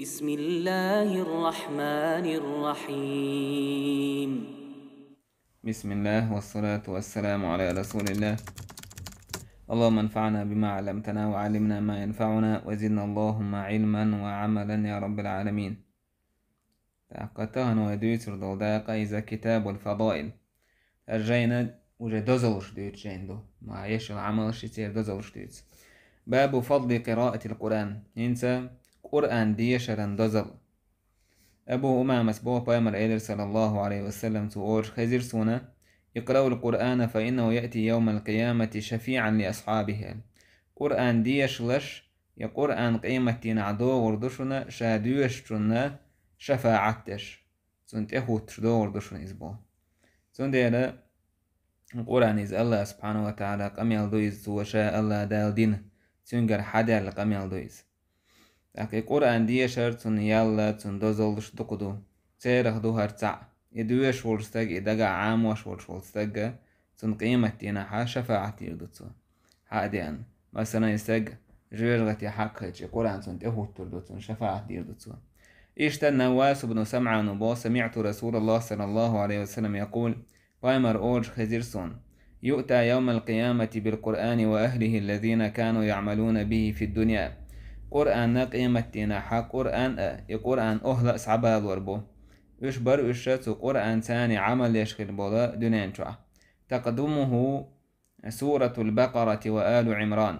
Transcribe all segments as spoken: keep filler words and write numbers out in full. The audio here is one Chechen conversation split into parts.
بسم الله الرحمن الرحيم. بسم الله والصلاة والسلام على رسول الله. اللهم انفعنا بما علمتنا وعلمنا ما ينفعنا وزدنا اللهم علما وعملا يا رب العالمين. ТӀаккха тахана вай дуьйцур долу дакъа иза Китабул Фадаил. Ткъа жайна уже дозаллаш дуьйцу жайна ду. Ма ешал Ӏамалш и церан дозаллаш дуьйцу. Бабу фадли къираатил Къуръан. ХӀинца Къуръан дешаран дозалла. Абу Умамас боху, пайхамар элира, саллаллаху алейхи ва саллям, цо олуш хезира суна: «Икъраул Къуръана, фа иннаху яъти явмал къиямати шафиъан ли асхьабихи». Къуръан дешалаш, я Къуръан къематдийнахь догӀур ду шуна ша доьшучунна шафаӀат деш. Цунна тӀехӀуттуш догӀур ду шуна иза боху. Цундела Къуръан иза Аллах субхьанаху ва тагӀала къамел ду иза, цо ша Аллах Дала дина, цуьнгара хьадаьлла къамел ду иза. ТӀаккха и Къуръан дешар, цунна ялла, цунна дозаллаш дукха ду. Церах ду хӀара цхьаъ. И доьшуш волчу стага, и дагахь Ӏамош волуш волчу стага, цунна къематдийнахьа шафаӀат дийр ду цо. Хьа а деана. Масалан, и стаг жоьжахате хьакхайча, и Къуръан цунна тӀехӀуттур ду, цунна шафаӀат дийр ду цо. Иштта Наввас ибн СамӀана боху: «СамиӀту Расулаллах саллаллаху алейхи ва саллям якъул». Пайхамар олуш хезира суна: «Юъта явмал къиямати бил Къуръани ва ахлихи аллазина кану яъмалуна бихи фид дунья». Къуръанна къематдийнахьа Къуръан а, и Къуръан охӀла а схьабалор бу. Уьш бара уьш цу Къуръанца Ӏамал еш хир болу дуьнен чохь. Такъдумуху суратул Бакъарати ва Алу Ӏимран.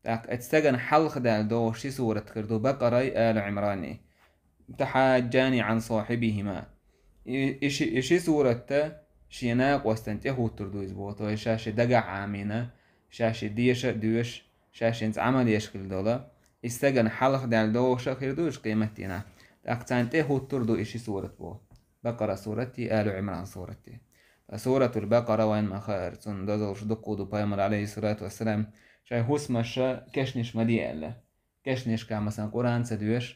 ТӀаккха оцу стагана хьалха даьлла догӀуш ши сурат хир ду, Бакъарай, Алу Ӏимрани. Тахьаджани Ӏан сахьибихима. И, и ши, и ши суратта шен накъостана тӀехӀуттур ду иза боху, то есть ша шен дагахь Ӏамийна, ша шен деша а доьшуш, ша шен цӀа Ӏамал еш хила долу. И стагана хьалха даьлла догӀуш а хир ду уьш къематдийнахь. ТӀаккха царна тӀехӀуттур ду и ши сурат боху. Бакъара сурат и, Алу Ӏимран сурат и. Ткъа суратул Бакъара вайн ма хаара, цунна дозаллаш дуккха ду, пайхамар, алейхиссалату вассалам, шайн хӀусамаша кешнаш ма де аьлла. Кешнашкахь, масалан, Къуръан ца доьшу,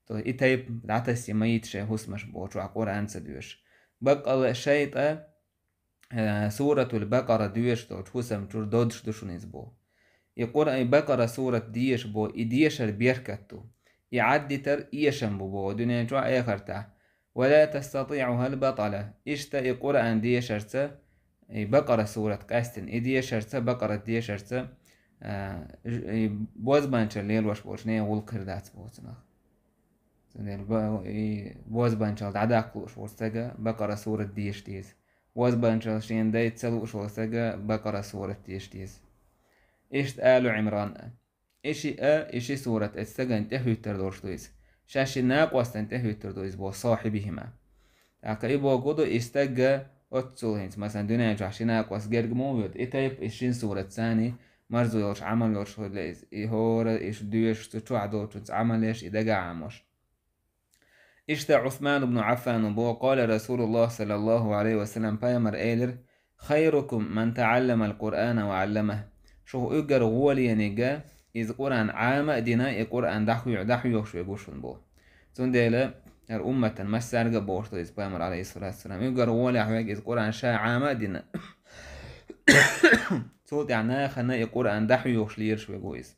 то и тайпа дӀатассе ма йита шайн хӀусамаш бохучохь Къуръан ца доьшу. Бакъала шайтӀа, э, суратул Бакъара доьшу долчу хӀусам чуьра додуш ду шуна иза боху. И Къуръан, и Бакъара сурат деша боху, и дешар беркат ду. И Ӏаддитар эшам бу боху дуьнен чохь а, эхартахь. «Ва ла тастатиӀухал батала». Иштта и Къуръан дешарца, и Бакъара сурат къаьстина, и дешарца, Бакъара дешарца, а, ж-, и бозбанчалла лелош болчу нехан гӀуллакх хир дац боху цунах. Цундела ба-, и бозбанчалла дӀадаккха лууш волу стага Бакъара сурат деша деза. Бозбанчалла шена дайта ца лууш волу стага Бакъара сурат деша деза. Иштта Алу Ӏимран а. И ши а, и ши сурат оцу стагана тӀехӀуьттур долуш ду иза. Ша шен накъостана тӀехӀуьттур ду иза боху, сахьибихима. ТӀаккха и боху ду, и стагга оццул хӀинца, масалан, дуьнен чохь шен накъост герга муха воьду? И тайпа и шин сурат царний марзо йолуш, Ӏамал йолуш хилла иза. И хӀора, и шу доьшуш, цу чохь долчуьнца Ӏамал еш, и дагахь Ӏамош. Иштта Ӏусман ибн Ӏаффана боху, къала Расулуллах саллаллаху алейхи ва саллям, пайхамар элира: «Хайрукум ман таӀалламал Къуръана ва Ӏалламах». Шух уггар гӀоле верг, иза Къуръан Ӏама а дина, и Къуръан дӀахьоь-, дӀахьоьхуш верг ву шуна боху. Цундела хӀара умматан массаьрга а бохуш ду иза пайхамар, алейхиссалату вассалам. Уггар гӀолехь верг, иза Къуръан ша Ӏама а дина, цул тӀаьхьа нахана и Къуръан дӀахьоьхуш лелаш верг ву иза.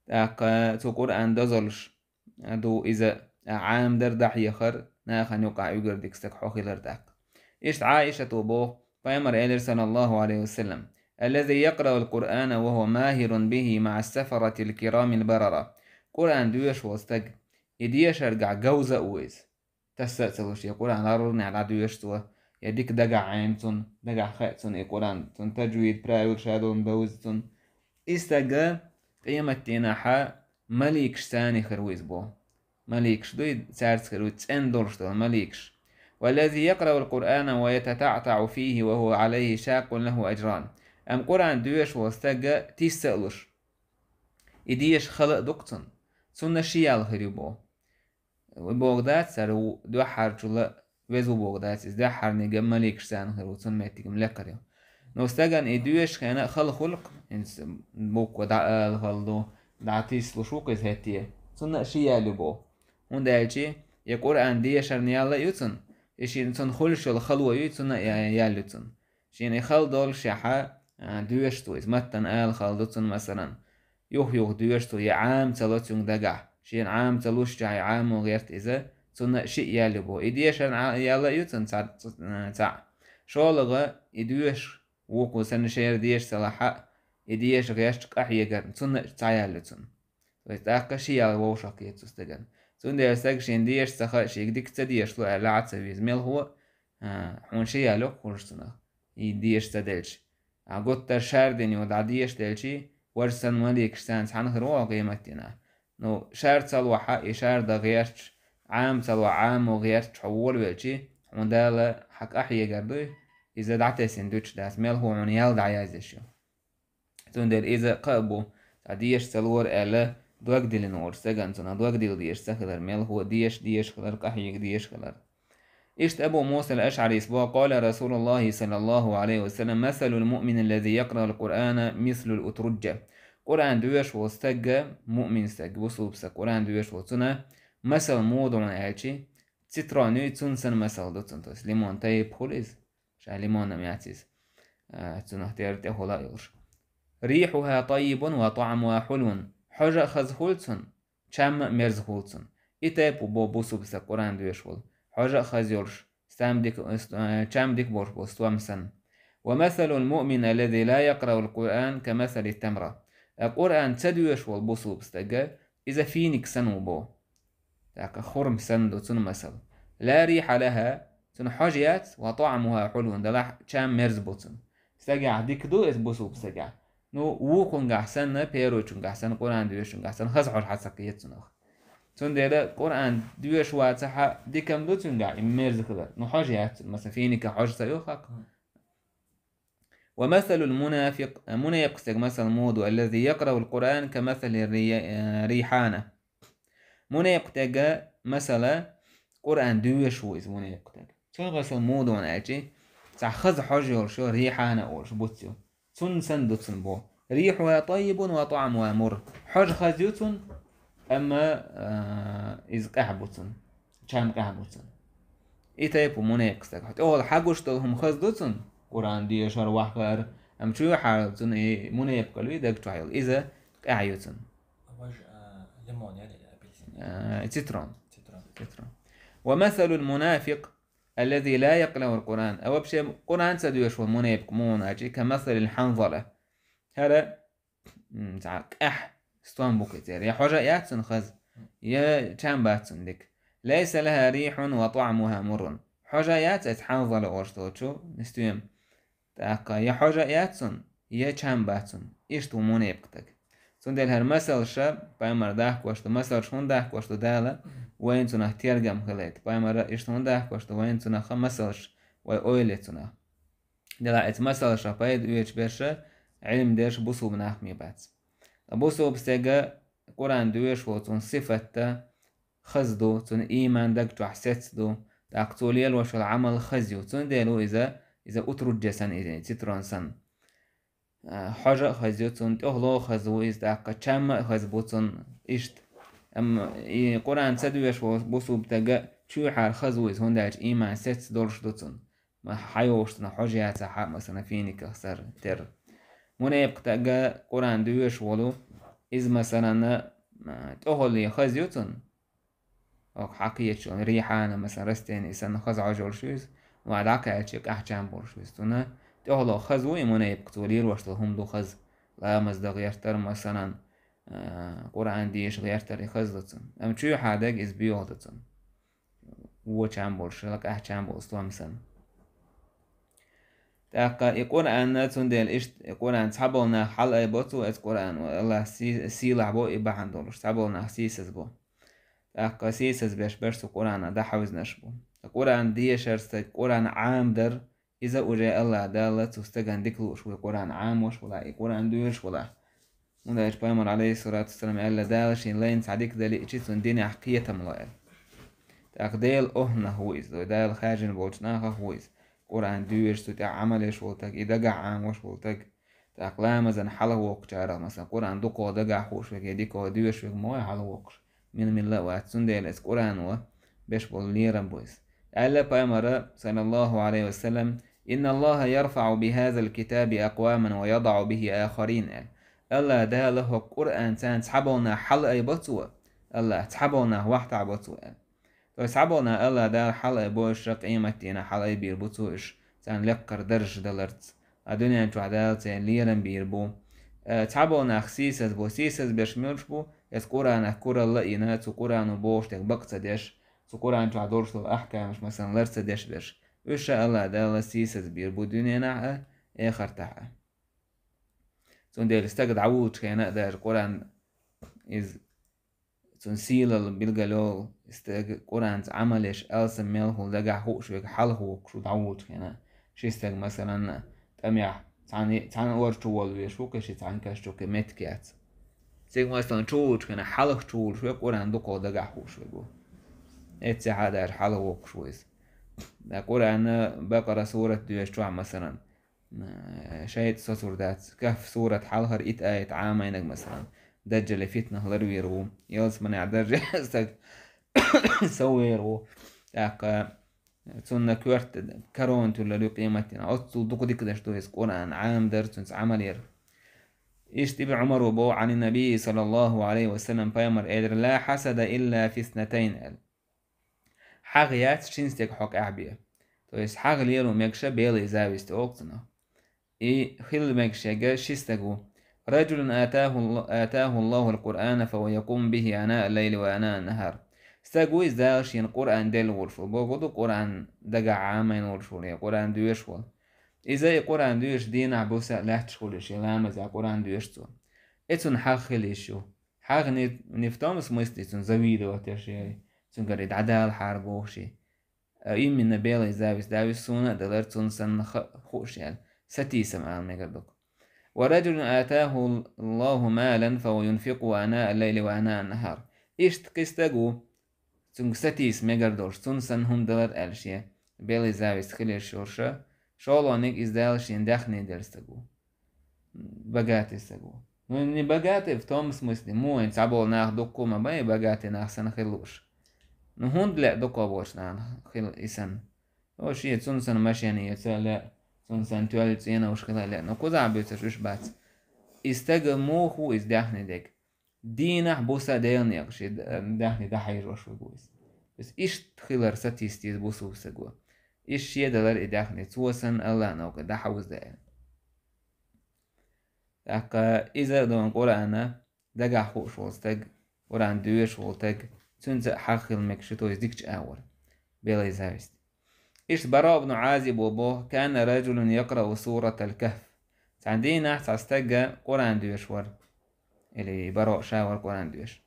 ТӀаккха цу Къуръан дозаллаш ду иза, Ӏамадар, дӀахьехар, нахана юкъахь уггар дика стаг хьо хилар тӀаккха. Иштта Ӏаишата боху, пайхамар элира, саллаллаху алейхи ва саллям: «Аллази якъраул Къуръана ва хува махирун бихи маӀас сафаратил кирамил барара». Къуръан доьшуш волу стаг, и дешаргахь говза а ву иза. Тасса а ца луш, я Къуръан гӀарурнехь дӀадоьшу цо, я дика дагахь Ӏема цунна, дагахь хаьа цунна и Къуръан, цунна таджвид, правил шадолун бевза цунна. И стаг къематдийнахьа маликаш царний хир ву иза боху. Маликаш дуй, цаьрца хир ву, цӀена долуш долу маликаш. «Валлази якъраул Къуръана ва ятатаӀтаӀу фихи ва хува Ӏалайхи шаккъун лаху аджран». Амма Къуръан доьшуш волу стаг тисса а луш, и деша хала а ду-кх цунна. Цунна ши ял хир ю боху. Вай боху дац, цара ву дуьххьарчул а веза ву боху дац, иза дуьххьарниг а маликаш царна хир ву, цунна меттиг ма лекхара ю. Но стагана и доьшучу хенахь хала хуьлу-кх, хӀинца буква дӀаала хала ду, дӀатислуш ву-кх иза хӀетте, цунна а ши ял ю боху. ХӀунда аьлча и Къуръан дешарна ял а ю цунна, и шена цунна хуьлуш йолу хало а ю, цунна а я-, ял ю цунна. Шена и хала доллушехь а, доьшу цо иза, маттана ала хала ду цунна, масалан. Юх-юха доьшу цо, я Ӏама ца ло цуьнга дагахь, шена Ӏама ца луш чахьа Ӏамо гӀерта иза, цунна а шиъ ял ю бо. И дешарна Ӏа-, ял а ю цунна цхьа-, цхьа-, цхьаъ. ШоллагӀа, и доьшуш вукхо санна шера деша ца лахь а, и деша гӀерташ къахьегарна, цунна а цхьа ял ю цунна. То есть тӀаккха ши ял вовшах кхета цу стагана. Цундела стага шена деша ца хаа, шийга дика ца дешало аьлла, Ӏа ца веза, мелхо а, хьуна ши ял йоккха хулаш цунах, и деша ца делча. А гуттар шардина йолу дӀа деша делчий, важа санна маликаш царна цхьаьна хир ву хьо къематдийнахь. Ну, шар ца лохь а, и шар дан гӀерташ, Ӏама ца лохь а, Ӏамо гӀерташ хьо волавелчий, хьуна Дала хьан къахьегар дуй, иза дӀатесина дуьтуш дац, мелхо хьуна ял дӀаязъеш ю. Цундела иза кхаъ бу, цхьа деша ца лора аьлла, дог диллина волчу стагана цунах дог дилла дезаш ца хилар, мелхо а деша дезаш хилар, къахьега дезаш хилар. Иштта Абу Муса ал-АшӀарис боху: «Къала Расулуллахи саллаллаху алейхи ва саллам: масалул муъмин аллази якърау ал-Къуръана мислул утруджа». Къуръан доьшуш волу стагга, муъмин стаг, бусулба стаг Къуръан доьшуш волу цунна масал муха ду аьлчи, цитрон юй, цунна санна масал ду цунна, то есть лимон тайпа хуьлу иза. Ша лимонам яц иза, а, цунах тера тӀехула а йолуш. «Рихьуха таййибун ва таӀмуха хьулвун». Хьожа а хаза хуьлу цунна, чам а мерза хуьлу цунна. И тайпа ву бо бусулба стаг Къуръан доьшуш волу. Хьожа а хаза йолуш, стам дика, э, чам дика болуш болу стом санна. «Ва масалул муъмин аллази ла якърау ал-Къуръан ка масали тамра». Э, Къуръан ца доьшуш волу бусулба стагга, иза финик санна ву бо. ТӀаккха хурма санна ду цунна масал. «Ла рихьа лаха», цунна хьожа яц, «ва таӀмуха хьулвун», делахь чам мерза бу цунна. Стагехь дика ду иза бусулба стагехь. Ну, вукхунгахь санна, первойчунгахь санна, Къуръан доьшучунгахь санна, хаза хьожа хьа ца кхета цунах. Цундела Къуръан доьшуш вацахь а дика-м ду цуьнгахь и мерза хилар. Ну, хьожа яц цунна, масала, финиках хьожа ца ю хаккха. «Ва масалул мунафикъ», мунепкъ стаг масал муха ду, «аллази якърау ал-Къуръан ка масали ри-, рихьана». Мунепкъ стагга масала, Къуръан доьшуш ву иза мунепкъ стаг. Цо масал муха ду аьлчи, цхьа хаза хьожа йолуш йо, рихьана олуш буц ю. Цунна санна ду цунна бо. «Рихьуха таййибун ва таӀмуха мур». Хьожа хаза ю цунна, амма, а, иза къаьхьа бу цунна. Чам къаьхьа бу цунна. И тайпа мунепкъ стаг. ТӀехула хьагуш долу хӀума хаза ду цунна. Къуръан дешар, вахар, амма чу юьхьара цунна и мунепкъал вий даг чохь йолу. Иза къаьхьа ю цунна. Важа, а, лимон яра или апельсин? А, цитрон. Цитрон. Цитрон. «Ва масалул мунафикъ аллази ла якърау ал-Къуръан». А вообще Къуръан ца доьшуш волу мунепкъ муха ду аьлчи, «ка масалил хьанзала». ХӀара, м, цхьа къаьхьа стом бу кхин церан. Я хьожа яц цунна хаза, я чам бац цунна дика. «Лайса лаха рихьун ва таӀмуха муррун». Хьожа яц эца хьанзала олуш долчу, нестуем. ТӀаккха я хьожа яц цунна, я чам бац цунна. Иштта ву мунепкъ стаг. Цундела хӀара масалша пайхамар дахкош ду, масалша хӀунда дахкош ду Дала, вайна цунах тергам хилийта. Пайхамара иштта хӀунда дахкош ду, вайна цунах масалш, вай ойла е цунах. Делахь эца масалша пайда оьцуш берша, Ӏилма дерш бусулба нах ма бац. Ткъа бусулба стеган Къуръан доьшуш волу цунна сифатта хаза ду, цунна ийман даг чохь сецна ду, тӀаккха цо лелош йолу Ӏамал хаза ю. Цундела ву иза, иза утруджа санна, иза цитрон санна. А, хьожа а хаза ю цунна, тӀехула а хаза ву иза, тӀаккха чам а хаза бу цунна, иштта. Амма и Къуръан ца доьшуш волу бусулба стеган чуьйхьара хаза ву иза, хӀунда аьлча ийман сецна долуш ду цунна. Ма хьайолуш цунах хьожа яцахь а, масалан, финиках сар, тера. Мунепкъ стеган Къуръан доьшуш волу, иза, масалан, а, тӀехула хаза ю цунна. Оха хьакхеташ йолу рихьана, масалан, растение санна хаза хьожа йолуш ю иза, ва дӀакхаьчча къаьхьа чам болуш ю иза. Цунна тӀехула хаза ву и мунепкъ, цо лелош долу хӀума ду хаза. Ламаз дан гӀертар, масалан, а, Къуръан деша гӀертар, и хаза ду цунна. Амма чуьйхьа дерг иза боьха ду цунна. Вон чам болуш, къаьхьа чам болу стом санна. ТӀаккха и Къуръан, цундела иштта и Къуръан цхьаболу нах хьалаайбо цо, эца Къуръан, Аллах си-, сийлахь бо и бахьана долуш, цхьаболу нах сийсаз бо. ТӀаккха сийсаз беш берш цу Къуръана дӀахьаьвзинарш бу. Ткъа Къуръан дешар стаг, Къуръан Ӏамадар, иза уже Аллах Дала цу стагана дика лууш ву, Къуръан Ӏамош валахь, и Къуръан доьшуш валахь. ХӀунда аьлча пайхамар, алейхиссалату вассалам, аьлла, Дала шен лайна цхьа дика далиъчи, цунна динехь кхетам ло аьлла. ТӀаккха Делан охӀланах ву иза, Дала хаьржина болчу нахах ву иза. Къуръан доьшуш, цу тӀехь Ӏамал еш волу стаг, и дагахь Ӏамош волу стаг. ТӀаккха ламазан хьалавоккхучарах, масалан, Къуръан дукхо дагахь хууш верг, я дикко доьшуш верг ма вай хьалавоккхуш. Мила-милла а вац, цундела иза Къуръано беш болу лерам бу иза. Аьлла пайхамара, саллаллаху алейхи ва саллам: «Инна Аллаха ярфаӀу би хазал китаби акъваман ва ядаӀу бихи ахарин», аьлла. Аллах Дала хӀокху Къуръанца цхьаболу нах хьалаайбо цо, АллахӀа, цхьаболу нах вахьтахь бо цо аьлла. То есть цхьаболу нах АллахӀа Дала хьалаайбо уьш къематдийнахь, хьалаайбийр бу цо уьш, царна лекхара дарж даларца, а дуьнен чохь Дала церан лерам бийр бу. Э, цхьаболу нах сийсаз бу, сийсаз берш муьлш бу, эс Къуръанах куралла а йина, цу Къуръано бохуш дерг бакъ ца деш, цу Къуръан чохь долуш долу ахкамаш, масалан, лар ца деш берш. Уьш а АллахӀа Дала сийсаз бийр бу дуьненахь а, эхартахь а. Цундела стаг дӀавуллучу хенахь а даже Къуръан иза цуьнан сийлалла билгал йолу, стаг Къуръанца Ӏамал еш алсам мел хуьлу дагахь хууш верг хьалха воккхуш ву дӀавуллучу хенахь. Ши стаг, масалан, тӀамехь цхьана, цхьана ор чу волла веш ву, кхин ши цхьана каш чу, кхин меттиг яц. Цига, масалан, чу вуллучу хенахь хьалха чу вуллуш верг Къуръан дукха дагахь хууш верг ву. Эццехь а даже хьалха воккхуш ву иза. Ткъа Къуръана Бакъара сурат доьшучохь, масалан, Э, шайтӀа соцур дац. Кахф сурат хьалхара итт аят Ӏамийнарг, масалан, даджалан фитнах ларвийр ву. Ялсаманехь даржехь стаг соввер ву. ТӀаккха цунна коьрта корона туьллур ю къематдийнахь. Оццул дукха дика деш ду иза Къуръан Ӏамадар, цуьнца Ӏамал яр. Иштта Ибн Ӏумара боху, Ӏан набий, саллаллаху Ӏалайхи ва саллам, пайхамар элира: «Ла хьасада илла фи снатайн», аьлла. ХьагӀ яц шина стеган хьокъехь бен. То есть хьагӀ лело мегаш, белая зависть олу цунах. И хила мегаш ерг ши стаг ву. «Раджулун атаху, атаху Аллаху аль-Къуръана фа хува якуму бихи анаа аль-лайли ва анаа ан-нахар». Стаг ву иза, Дала шена Къуръан делла волуш волу. Бохург ду, Къуръан дагахь Ӏамийна волуш волу, я Къуръан доьшуш волу. Иза и Къуръан доьшуш дийнахь буса а лаьтташ хуьлуш, я ламазехь Къуръан доьшу цо. И цунна хьагӀ хила йиш ю. ХьагӀ не, не в том смысле цунна завидовать деш, я цуьнгара и дӀадалахьара бохуш, а именно белая зависть, Дала уьш суна а далара, цунна санна ха-, хууш аьлла, сатийсам ала мегар ду-кх. «Ва раджулун атаху Аллаху малан фа хува юнфикъуху анаа аль-лайли ва анаа ан-нахар». Иштта кхин стаг ву, цуьнга сатийса мегар долуш, цунна санна хӀума далар аьлла шен белая зависть хила йиш йолуш, шолгӀаниг иза, Дала шена даьхни делла стаг ву. Богатый стаг ву. Ну, не богатый в том смысле, муха, цхьаболу нах дуккха а ма бан, и богатый нах санна хила лууш. Ну, хӀунда лаьа дукха болчу нахана хила и санна? О, шен цунна санна машена эца а лаьа, цунна санна тоьлла цӀенош хила а лаьа. Ну, кхузахь буьйцурш уьш бац. И стага муха ву иза даьхни дерг? Дийнахь буса а Делан некъаш и д-, даьхни дӀахьажош верг ву иза. Иза иштта хилар сатийса деза бусалба стага. Иштта шен далар и даьхни, цо санна Аллахьан новкъа дӀахьовза аьлла. ТӀаккха иза а ду Къуръана дагахь хууш волу стаг, Къуръан доьшуш волу стаг, цуьнца а хьагӀ хила мегаш ю, то есть дикачу агӀор. Белая зависть. Иштта Бараъ ибн Ӏазибо боху: «Кана раджулун якърау суратал Кахф». Цхьана дийнахь цхьа стаг Къуръан доьшуш вара. Или Бараъ ша вара Къуръан доьшуш.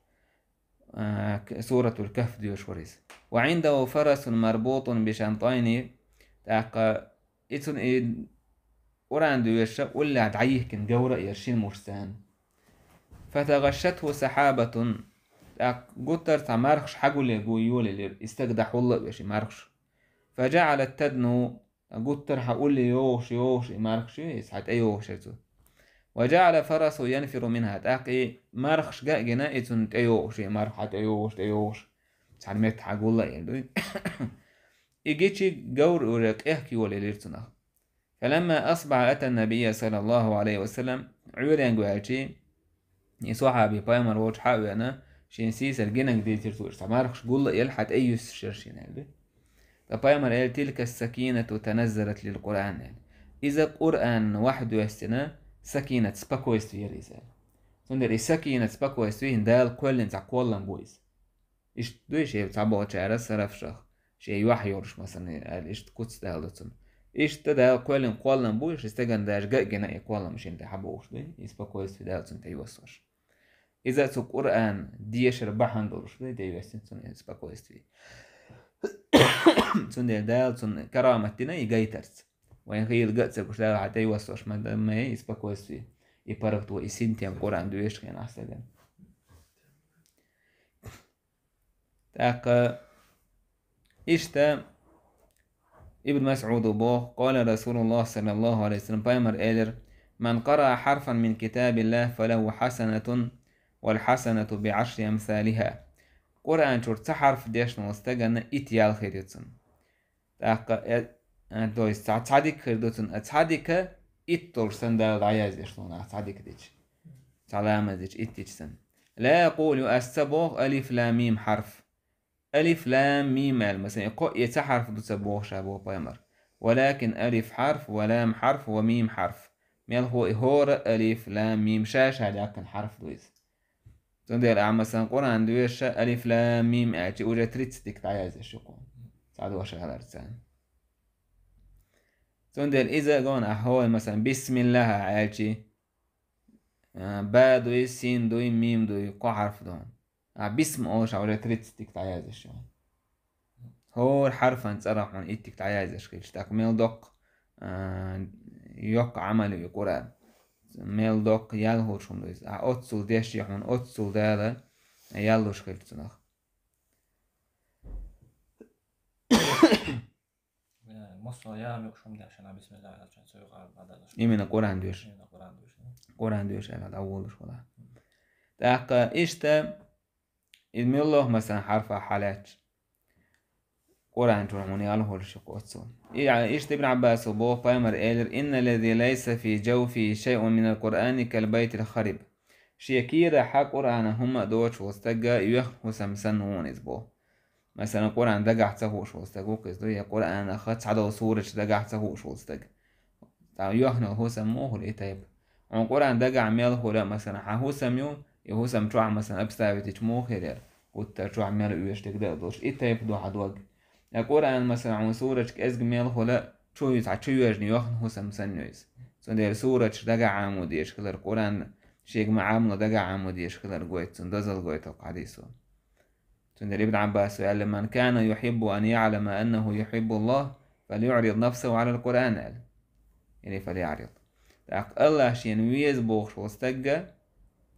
А, к-, суратул Кахф доьшуш вара иза. «Ва Ӏиндаху фарасун марбутун би шантайни». ТӀаккха и цунна и Къуръан доьшуш уллехь дӀайихкина говр а яра шина мушца цхьаьна. «ФатагӀашшатху сахьабатун». ТӀаккха гуттар а цхьа мархаш хьагулъе гу йолаелира, и стаг дӀахьулла а веш и мархаш. «ФаджаӀалат тадну», гуттар а хьан улле йогӀуш, йогӀуш и мархаш ю, иза хьан тӀе йогӀуш яра цу. «Ва джаӀала фарасуху янфиру минха». ТӀаккха и мархаш ган а гина, и цунна тӀе йогӀуш, и марха хьан тӀе йогӀуш, тӀе йогӀуш. Цхьана метта хьан гулла а елла дуй. И гичи говр уже къехка йолаелира цунах. «Фаламма асбахьа ата набийя саллаллаху Ӏалайхи ва саллам», Ӏуьйренга ваьлчи, и сахьаби пайхамар волчу хьа а веана, шен сийсара гинарг дийцира цо, цхьа мархаш гулла а елла, хьан тӀе юьссуш яра шена аьлла. Ткъа пайхамар аьлла: «Тилка сакинату таназзалат лил Къуръан», аьлла. Иза Къуръанна вахьа доьссина сакинат, спокойствие яра иза аьлла. Цундела и сакинат, спокойствие хӀинца Дала кхоьллина цхьа кхоллам бу иза. Иштта дуй шен цхьаболчара сарапшах, шен юьхь йолуш, масалан, аьлла, иштта куц далла цунна. Иштта Дала кхоьллина кхоллам бу, ши стеган даже ган а гина и кхоллам шена тӀе хьабогӀуш дуй, и спокойствие Дала цунна тӀе йоссош. Иза цу Къуръан дешар бахьана долуш дуй, тӀе йоьссина цунна и спокойствие. Цундела Дала цунна карамат дина и гайтарца. Вайн хийла ган а ца гуш, Дала хьан тӀе йоссош ма дан, ма и спокойствие, и паргӀато, и синтем Къуръан доьшучу хенахь стеган. ТӀаккха иштта Ибн МасӀуда боху, къала Расулуллах саллаллаху Ӏалайхи ва саллам, пайхамар элира: «Ман къараа хьарфан мин китабиллах, фалаху хьасанатун, вал хьасанату би Ӏашри амсалиха». Къуръан чуьра цхьа хьарф дешна волу стагана итт ял хир ю цунна. ТӀаккха, э, э, то есть, цхьа, цхьа дика хир ду цунна, а цхьа дика итт долуш санна Дала дӀаяздеш ду нах, цхьа дика дича. Цхьа ламаз дича, итт дича санна. لا أقول, ас ца боху алиф-лам-мим хьарф. Алиф-лам-мим аьлла, масала, и кхоъ, и цхьа хьарф ду ца боху ша, боху пайхамар. ولكن ألف حرف ولام حرف وميم حرف. Мелхо и хӀора алиф-лам-мим ша-ша даьккхина хьарф ду иза. Цундела ахьа, масала, Къуръан доьшуш алиф-лам-мим аьлча, уже тридцать дика дӀаяздеш ю кхунна. Цхьа дош хиларца. Цундела иза а гона ахьа хӀой, масала, бисмиллахӀ аьлча, а, ба дуй, син дуй, мим дуй, кхо хьарф ду. А бисм олуш ахьа уже тридцать дика дӀаяздеш ю. ХӀора хьарфан цӀарах хьуна итт дика дӀаяздеш хилча, тӀаккха мел доккха, а, йоккха Ӏамал ю и Къуръан. Мел доккха ял хуьлуш хӀума ду иза. А оццул деши хьуна, оццул Дала ял луш хилча цунах. Э, массо а яам юкъа шуна дешна, бисмиллахӀ аьлча, цу юкъа Ӏададалаш. Именно Къуръан доьшу. Именно Къуръан доьшу. Къуръан доьшу аьлла, дӀаволуш вала. ТӀаккха иштта, и муьлхха, масала, хьарфа хьалаьтташ, Къуръан чуьра хьуна ял хуьлуш ю кху оццул. И, иштта Ибн Ӏаббасо боху, пайхамар элира: إن الذي ليس في جوفه شيء من القرآن كالبيت الخرب. Шен кийрахь Къуръана хӀумма а доцуш волу стаг а йоьхна хӀусам санна ву иза боху. Масала, Къуръан дагахь ца хууш волу стаг ву-кх иза, я Къуръанах цхьадолу сураташ дагахь ца хууш волу стаг. Цхьа йоьхна йолу хӀусам муха хуьлу и тайпа? Хьуна Къуръан дагахь мел хуьлу, масала, хьан хӀусам ю, и хӀусам чохь, масала, обставить йича муха хир яра, гуттар чохь мел оьшург дан а долуш, и тайпа ду хьан дог. Я Къуръан, масала, хьуна сураташ кӀезиг мел хуьлу, чу ю цхьа чу йоьжна йоьхна хӀусам санна ю иза. Цундела сураташ дагахь Ӏамо дезаш хилар, Къуръан шега ма Ӏамало дагахь Ӏамо дезаш хилар гойту цунна, дозалла гойту хӀокху хьадисо. Цундела Ибн Ӏаббасо аьлла: من كان يحب أن يعلم أنه يحب الله فليعرض نفسه على القرآن, аьлла. Или فليعرض. ТӀаккха АллахӀ шена веза бохуш волу стаг а,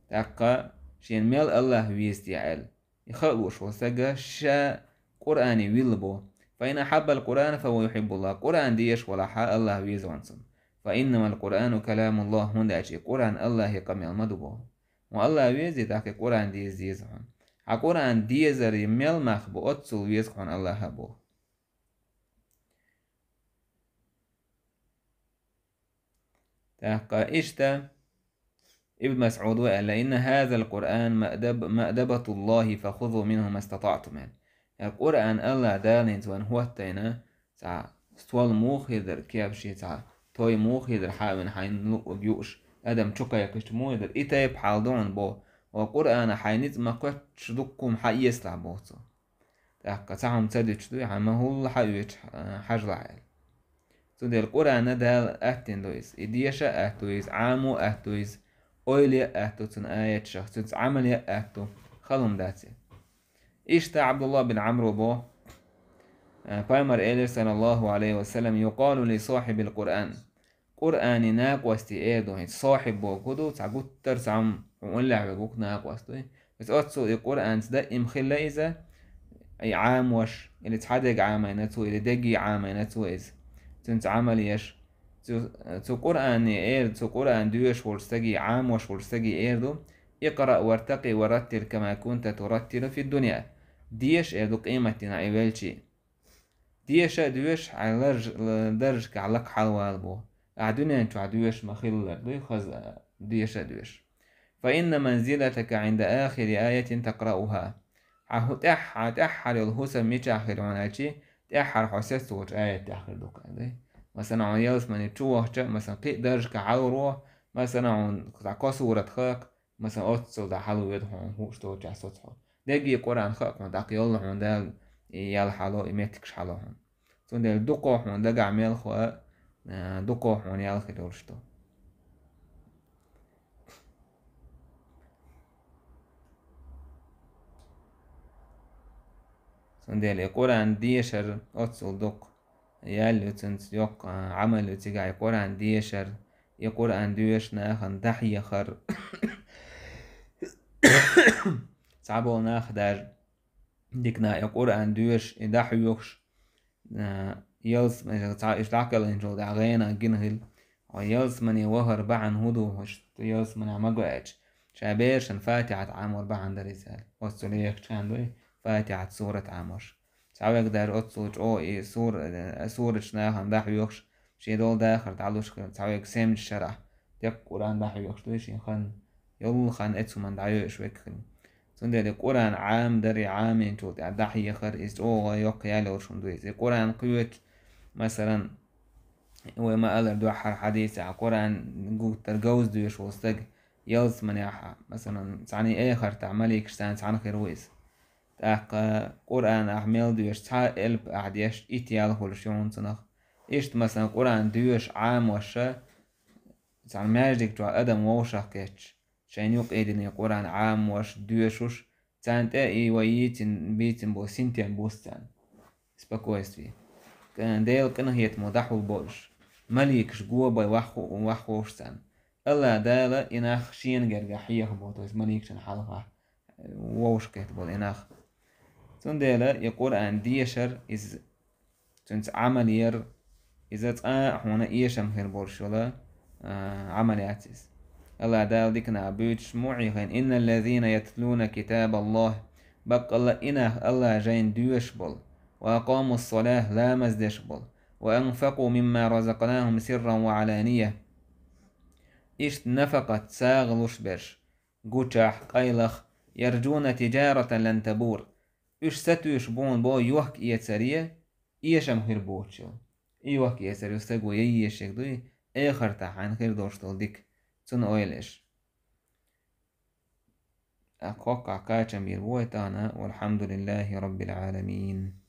тӀаккха шена мел АллахӀ веза те аьлла, и хаа лууш волу стаг а ша Къуръане вилла боху. فإن أحب القرآن فهو يحب الله. Къуръан дезаш валахь, АллахӀ веза хьуна цунна. فإنما القرآن كلام الله, хӀунда аьлча и Къуръан АллахӀан къамел ма ду боху. Ва АллахӀ везий, тӀаккха и Къуръан деза деза хьуна. Хьан Къуръан дезар мел мах бу, оццул веза хьуна АллахӀ а боху. ТӀаккха иштта Ибн МасӀуда аьлла: إن هذا القرآن مأدب-, مأدبة الله فخذوا منه ما استطعتم, аьлла. Къуръан АллахӀ Дала хӀинца вайна хӀоттийна, цхьа стол муха хир дара кепаш, цхьа той муха хир дара хьан а вина хьайна луъург юуш, адам чу кхайкхича муха хир дара, и тайпа хьал ду хьуна боху, ва Къуръана хьайн ницкъ ма кхоьттуш дуккха хӀума хьаэцалахь боху цо. ТӀаккха цхьа хӀума ца дуьтуш дуй, хьан ма хӀулла хьаоьцуш, а, хьажалахь аьлла. Цундела Къуръана Дала аттина ду иза. И деша а атта ду иза, Ӏамо а атта ду иза, ойла е а атта ду цуьнан аяташах, цуьнца Ӏамал е а атта ду, хала хӀума дац и. Иштта Ӏабдуллах бин Ӏамро боху, а, пайхамар элира, саллаллаху Ӏалайхи ва саллам: يقال لصاحب القرآن. Къуръанан накъостий эр ду хӀинца, сохьиб бохург ду, цхьа гуттар а цхьа хӀума хьуна уллехь верг ву-кх накъост вуй. Иза оццул и Къуръанца даим хилла иза, и Ӏамош, или цхьа дерг Ӏамийна цо, или дерриге Ӏамийна цо иза. Цуьнца Ӏамал еш. Цу, цу Къуръане эр, цу Къуръан доьшуш волчу стаге, Ӏамош волчу стаге эр ду: اقرأ وارتق ورتل كما كنت ترتل في الدنيا. Деша, эр ду, къематдийнахь и велча. Деша а доьшуш, хьайн ларж-, ла-, даржашкахь лакха хьалавала боху. Ахьа дуьнен чохь доьшуш ма-хиллара дуй, хаза деша а доьшуш. فإن منزلتك عند آخر آية تقرأها. Хьан хӀу-, тӀаьххьа, тӀаьххьара йолу хӀусам мичахь хир хьуна аьлчи, тӀаьххьара хьо сецволчу аятехь хир ду-кх аьлла дуй. Масала, хьуна ялсамани чу вахча, масала, кхин а даржашкахь хьалаваро, масала, хьуна цхьа кхо сурат хакха, масала, оццул дӀа хьалавоьду хьуна хууш долчохь соцу хьо. Дерриге Къуръан хаьа хьуна, тӀаккха йоллу хьуна Дала и ял хьало, и меттигаш хьало хьуна. Цундела дукха хьуна дагахь мел хаа, а, дукха хьуна ял хир йолуш ду. Цундела и Къуръан дешар оццул дукха ял ю, цуьнца йоккха Ӏамал ю цигахь, и Къуръан дешар, и Къуръан доьшуш нахана дӀахьехар. Цхьаболу нах даже диканахь и Къуръан доьшуш, и дӀахьоьхуш, а, ялс-, цхьа уьш дӀакхелхинчул тӀаьхьа гӀенах гина хила. Хьо ялсамане вахар бахьана хӀун ду, хӀуш ялсаманехь ма го аьлча, шайн берашна Фатихьат Ӏамор бахьана дара иза аьлла. Оццул ехачу хенахь дуй, Фатихьат сурат Ӏамош. Цхьа верг даже оццул чӀогӀа и сур-, э, сураташ нахана дӀахьоьхуш, шен долу дахар дӀалуш хилла, цхьа верг семанчу шарахь деккъа Къуръан дӀахьоьхуш дуй шен хан, йоллу хан эцу хӀуманна дӀайоьуш верг хилла. Цундела Къуръан Ӏамадар, Ӏаминчул тӀехьа дӀахьехар, иза чӀогӀа йоккха ял йолуш хӀума ду иза. И Къуръан кхоьчу, масалан, вай ма-аллара дуьххьара хьадисехь, Къуръан гуттар говза доьшуш волу стаг ялсаманехь, масалан, цхьана эхартахь маликаш царна цхьаьна хир ву иза. ТӀаккха Къуръан ахь мел доьшу, цхьа элп ахь деш, итт ял хуьлуш ю хьуна цунах. Иштта, масалан, Къуръан доьшу Ӏамоша, цхьана маьждиг чохь адам вовшах кхетча, шайна юккъе дина Къуръан Ӏамош, доьшуш, царна тӀе и вай йийцина, бийцина болу синтем бус царна. Спокойствие. Делан къинхетамо дӀахьулбо уьш. Маликаш го бай вахху-, ваххуш царна. Алла Дала и нах шена гергахь хьехабо, то есть маликашна хьалха вовшахкхетта болу и нах. Цундела и Къуръан дешар, иза цуьнца Ӏамал яр, иза цкъа а хьуна эшам хир болуш йолу, а, Ӏамал яц иза. Алла Дала диканах буьйцуш ма ву хьехийна: «إن الذين يتلون كتاب الله», баккъалла и нах Алла жайна доьшуш болу, «وأقاموا الصلاة», ламаз деш болу, «وأنفقوا مما رزقناهم سرا وعلانية». Иштта нафакъат, сагӀа луш берш, гучахь, къайлах, «يرجون تجارة لن تبور». Уьш сатуьйсуш бу хьуна боху йохка-эцаре, эшам хир боцуш йолу. И йохка-эцар ю стаго ян ешиг дуй, эхартахь хьайна хир долуш долу дика, цунна ойла еш. ТӀаккха хӀоккхахь кхачам бийр бу вай тахана, والحمد لله رب العالمين.